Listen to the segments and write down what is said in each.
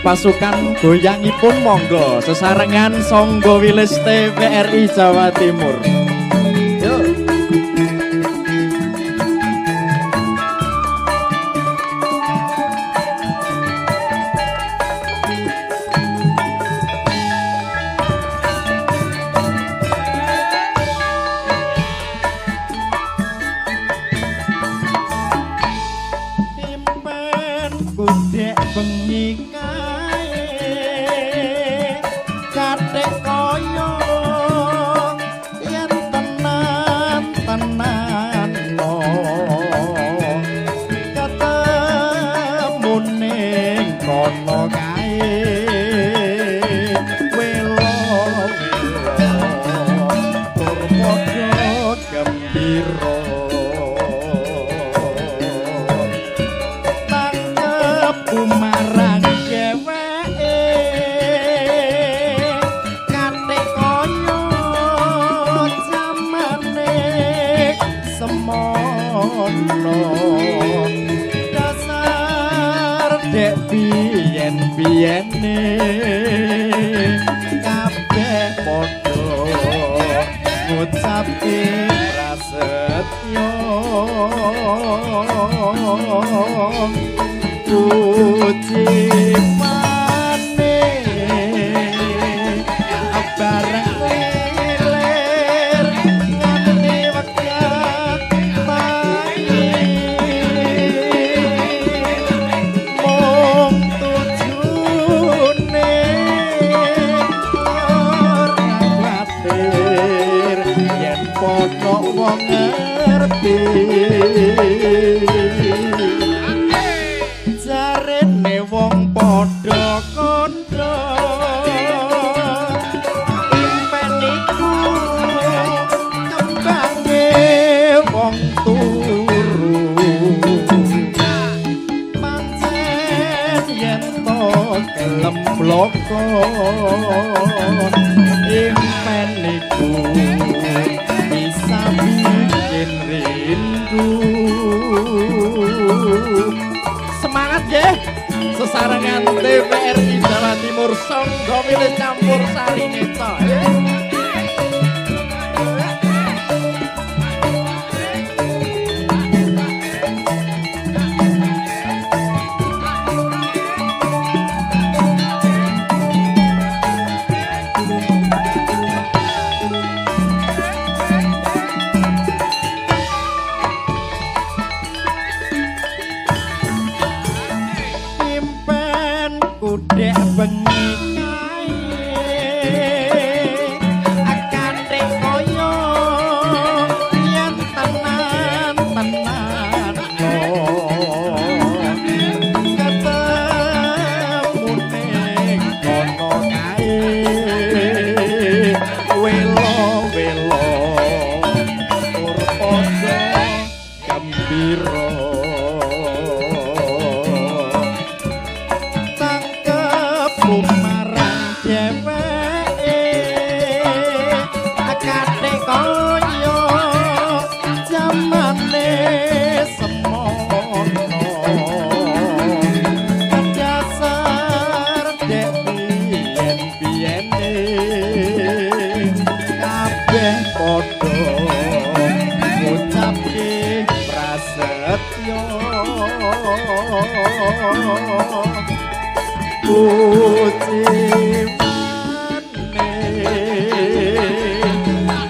Pasukan goyangipun monggo sesarengan Songgo Wilis TVRI Jawa Timur. Yo. Impen kudek bengi kae kathek kaya yen tenan tenan no ketemu ning kono kae welo welo tur padha gembira marang dheweke kathek kaya jamane semono dasar dek biyen-biyene kabeh padha ngucapke prasetyo puji mane bareng lilir nganti wekah tangi mung tujune ora kuwatir yen padha wong ngerti jarene wong padha kandha impen iku kembange wong turu pancen yen to gelem bloko impen iku bisa bikin rindu. Semangat nggih sesarengan TVRI Jawa Timur Songgo Wilis Campur Sari Neta. Kudek bengi kae kathek kaya yen tenan tenan ketemu ning kono kae welo welo tur padha gembira marang dheweke kathek kaya jamane semono dasar dek biyen-biyene kabeh padha ngucapke prasetyo puji mane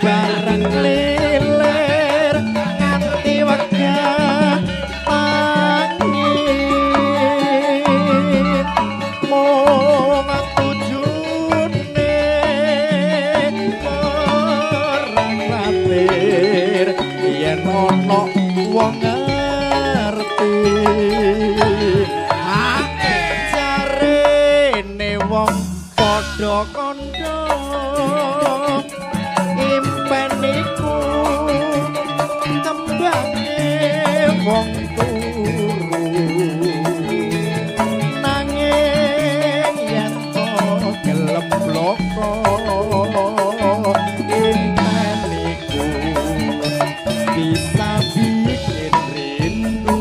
bareng lilir nganti wekah tangi mung tujune ora kuwatir yen ana wong ngerti wong padha kandha impen iku kembange wong turu nanging yen to gelem bloko impen iku bisa bikin rindu.